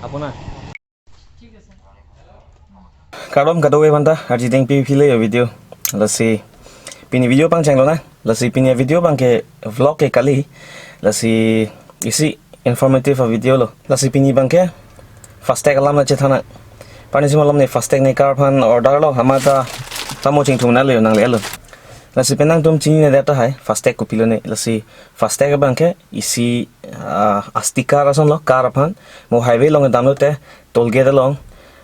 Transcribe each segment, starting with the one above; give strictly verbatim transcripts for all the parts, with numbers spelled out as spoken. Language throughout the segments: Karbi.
Apuna. Kardom kadokave aphanta, arjideng pi phile yo video. Lasi pini video pangcheng lonang. Lasi pini video abangke vlog ke kali. Lasi isi informative video lo. Lasi pini abangke FASTag alam nangchethanang. Pini si malom ne FASTag ne car aphan order lo, amat ta tamo chingthum nangle nanglelo. Lasi penang atum chinine det tahai FASTag kopilo ne. Lasi FASTag abangke isi, ah, a-sticker ason lo car aphan. Mo highway along damlote toll gate along,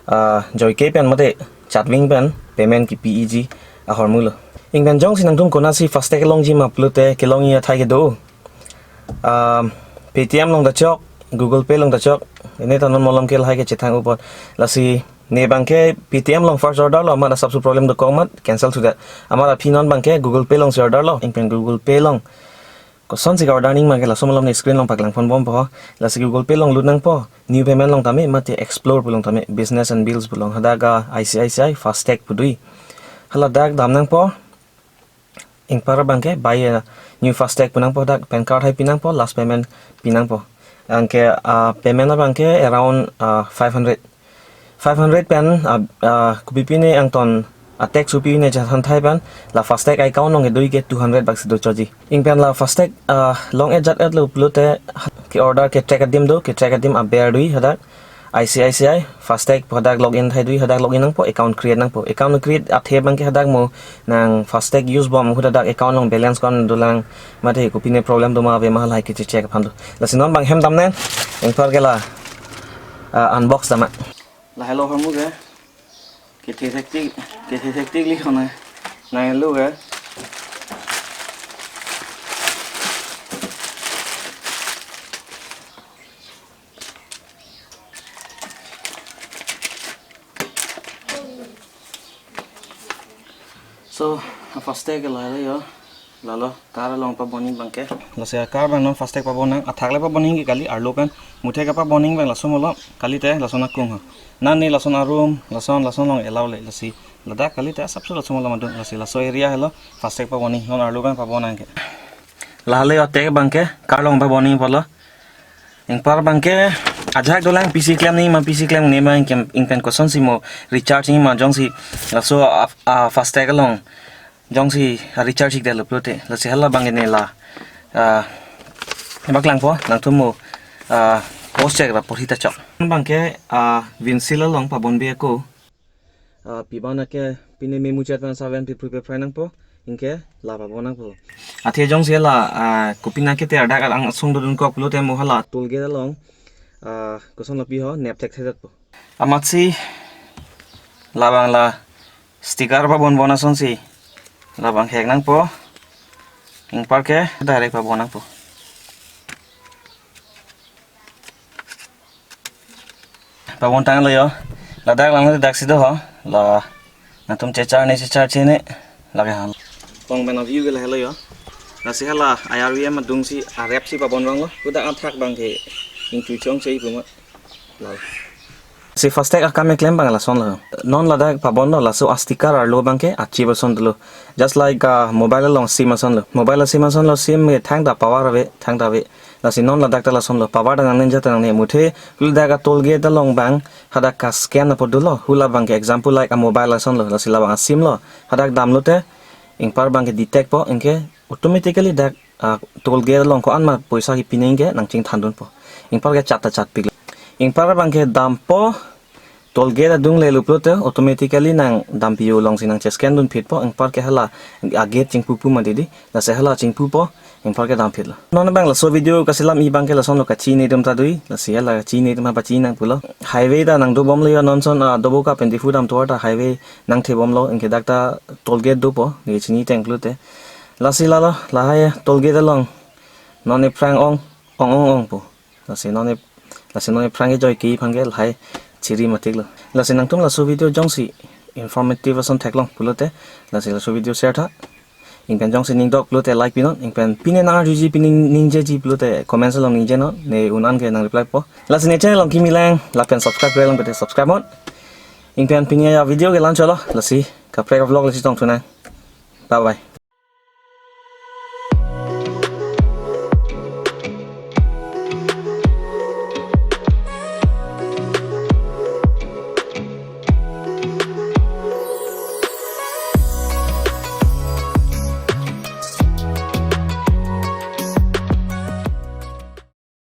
ah, joike pen mate chatwing pen payment kipi iji ahormu lo. Ingpen jongsi nangtum konatsi FASTag longji ma pulote kelongji athai kedo. Ah, Paytm along ta chok, Google Pay along ta chok, ne ta non malom ke lahai kechethang upot. Lasi ne abangke Paytm along first order lo, amat asapso problem dokok amat cancel sudah. Amat aphi non abangke Google Pay alongsi order lo, ingpen Google Pay along kosonsi ka-order nangji ma ke laso malom ne screen along paklangponbompo. Lasi Google Pay along lut nangpo, new payment along tame, mate explore pu along tame, business and bills pu along, hadak a I C I C I FASTag pu do. Hala dak dam nangpo. Ingpar abangke buy a new FASTag pu nangpo, dak PAN card hai pi nangpo, last payment pi nangpo. Anke, ah, payment abangke around, ah, five hundred. Five hundred pen, ah, ah, kopi pine angton a-tax kopi pine chethan thai pen, la FASTag account along kedo ke two hundred bak si dochoji. Ingpen la FASTag, ah, long-et jat-et lo pulote ke-order ke-track adim do, ke-track adim aber do hadak. I C I C I FASTag pu hadak login thai do, hadak login nangpo, account create nangpo. Account create athe abangke hadak mo nang FASTag use bom ahut hadak account along balance ko-an dolang, mate kopine problem do ma ave ma lahai keche-check aphan do. Lasi non abang hem damnang, ingpar ke la, ah, unbox dam nang. Lahelo ahormu ke. Kethe thektik, kethe thektik li hona. Nanglo ke. So, a-FASTag ke lahelo yo. Lalo, car along pabonji abangke. Lasi a-car abang non FASTag pabon nang, athak le pabonji ke kali, arlo pen muthe kapabonji abang laso malom, kalite lason akung ho. Nane lason a-room, lason, lason along allow le, lasi ladak kalite asapso laso malom adung, lasi laso area helo FASTag pabonji, non arlo pen pabon nang ke. Lahelo a-tag abangke, car along pabonji apotlo. Ingpar abangke ajahak dolang, pisi klemji ma pisi klemne ma, ingkem, ingpen kosonsi mo recharge ji ma jongsi laso a, a-FASTag along jongsi a-recharge ik detlo pulote. Lasi hala abangke ne la, ah, paklangpo, nangtum mo, ah, post check ra porhi ta chok. Abangke, ah, windshield along pabonbe ako. Ah, pi abang ke pine memuchot pen seven pi phrui pe phrai nangpo, ingke la pabon nangpo. Athe jongsi la, ah, kopi nangke te adak alang asung dodun kok pulote mo hala toll gate along, ah, koson lapi ho, nep thekthedetpo. Amatsi labang la sticker pabonbon asonsi labang hek nangpo. Ingpar ke direct pabon nangpo. Pabon tanglo yo. Ladak lang daksi do ho. La nangtum chechar ne chechar che ne. Lake ha. Kong pen a-view ke lahelo yo. Lasi hala I R V M adungsi arep si pabon vanglo. Kuda athak abangke ingtui chongche pu ma. Lalo. Si FASTag akam keklem abang lason lo. Non ladak pabonlo, laso a-sticker arlo abangke a-chip ason dolo. Just like, ah, mobile along sim ason lo. Mobile sim ason lo, sim ke thangta power ave, thangta ave. Lasi non ladak ta lason lo, power ta nangne ja ta nangne, muthe ladak a-toll gate along abang hadak ka-scan apot dolo. Hu labangke example like a-mobile ason lo, lasi labang a-sim lo. Hadak damlote ingpar abangke detect po, ingke automatically dak, ah, toll gate along ko-an ma poisa kipi nangji ke nangchingthandunpo. Ingpar ke chat ta chatpiklo. Ingpar abangke dampo, toll gate adung lelo pulote automatically nang dampi yo alongsi nang che-scan dunphitpo, ingpar ke hala a-gate chingpupu ma didi, lasi hala chingpupo, ingpar ke damphitlo. Non abang laso video kaselam abangke lasonlo, kachini atum ta do, lasi hala kachini atum pachini nang pulo. Highway ta nang dobomlo yo, non ason, ah, Doboka pen Diphu dam tovar ta highway nangthebomlo, ingke dak ta toll gate dopo, ne chini teng pulote. Lasi lalo, lahai toll gate along non aphrang ong, ong ong ong po. Lasi non e, lasi non aphrang ke joike aphan ke lahai chiri matik lo. Lasi nangtum laso video jongsi informative ason theklong pulote, lasi laso video share tha. Ingpen jongsi ning dok pulote like pinon, ingpen pine nang arjuji, pine ningjeji pulote comments along ningjenon, ne un-an ke nang reply po. Lasi ne channel along kimi lang, lapen subscribe lang pulote subscribe non. Ingpen pine a-video ke la-anchot lo, lasi kaprek vlog le chetongthu nang. Bye bye.